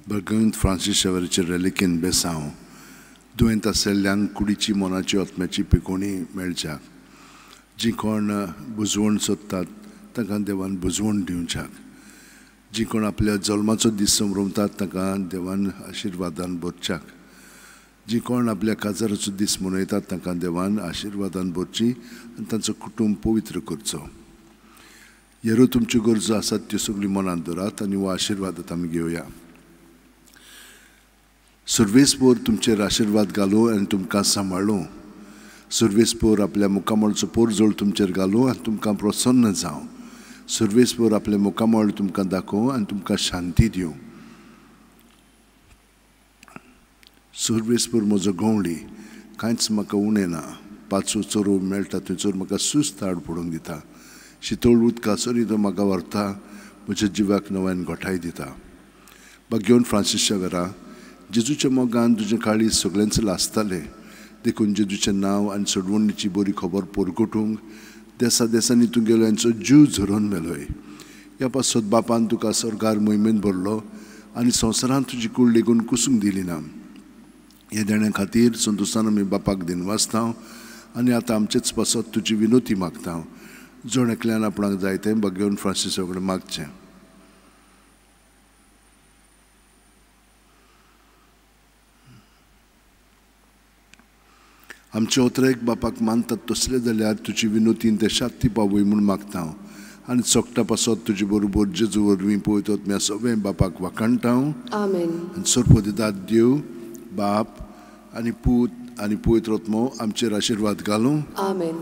Bhagwant Francis शावेराचे रेलिकेन बेसांव दुयेंत आशिल्ल्यांक कुडीची मनाची आत्म्याची पिकोणी मेळच्याक, जीं कोण बुजवण सोदतात तांकां देवान बुजवण दिवच्याक, जीं कोण आपल्या जल्माचो दीस संभ्रमतात तांकां देवान आशिर्वादान भरच्याक, जीं कोण आपल्या काजाराचो दीस मनयतात तांकां देवान आशिर्वादान भरची आनी तांचो कुटुंब पवित्र करचो. ह्यो तुमच्यो गरजो आसात त्यो सगळ्यो मनांत दवरात आनी हो आशिर्वाद आतां आमी घेवया. सुर्वेसपोर तुमचेर आशिर्वाद घालूं आनी तुमकां सांबाळूं. सुर्वेसपोर आपल्या मुखामळचो पोरजोळ तुमचेर घालूं आनी तुमकां प्रसन्न जावं. सुर्वेसपोर आपल्या मुखामळ तुमकां दाखोवं आनी तुमकां शांती दिवं. सुर्वेसपोर म्हजो गवळी, कांयच म्हाका उणें ना. पांचवो चोरू मेळटा थंयसर म्हाका सुस्त हाड पडूंक दिता. शितोळ उदका सरी तो म्हाका व्हरता, म्हज्या जिवाक नव्यान गोठाय दिता. भाग्यवंत फ्रांसीस शावेरा, जेजूच्या मोगान तुजें काळीज सगळ्यांच लासतालें, देखून जेजूचें नांव आनी सोडवणीची बरी खबर परगटूंक देसा देसांनी तुगेल्यांचो जीव झरोवन मेलोय. ह्या पासत बापान तुका सरकार मोहिमेन भरलो आनी संवसारांत तुजी कूड लेगून कुसूंक दिली ना. ह्या देण्या खातीर संतोशान आमी बापाक दिनवासता आनी आतां आमचेच पासत तुजी विनोती मागता. जण एकल्यान आपणाक जाय तें भाग्यवंत फ्रांसीसा कडेन मागचें. आमचे ओतरेक बापाक मानतात तसले जाल्यार तुजी विनोतीन ते शांती पावय म्हूण मागता आनी चोकटा पासत तुजे बरोबर जेजू वरवीं पळयतात म्या सगळें बापाक वाखाणटा. आनी सर्वदिदात देव बाप आनी पूत आनी पवित्र आत्मो आमचेर आशिर्वाद घालूं. आमेन.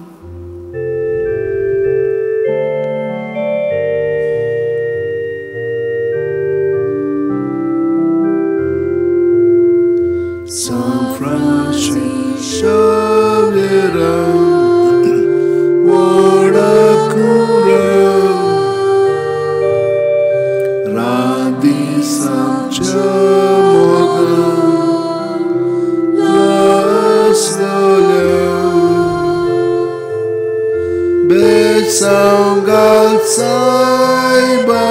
San Francis Xavier, Orakura, Radi Sanchamoga, Lasdolia, Besangal Saiba,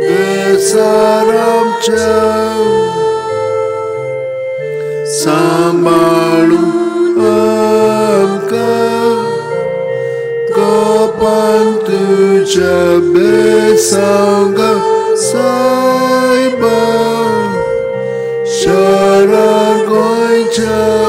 Besaramcha, सांबाळू आमकां गोपान तुज्या बेसांगा सायबा शरण गोंयच्या.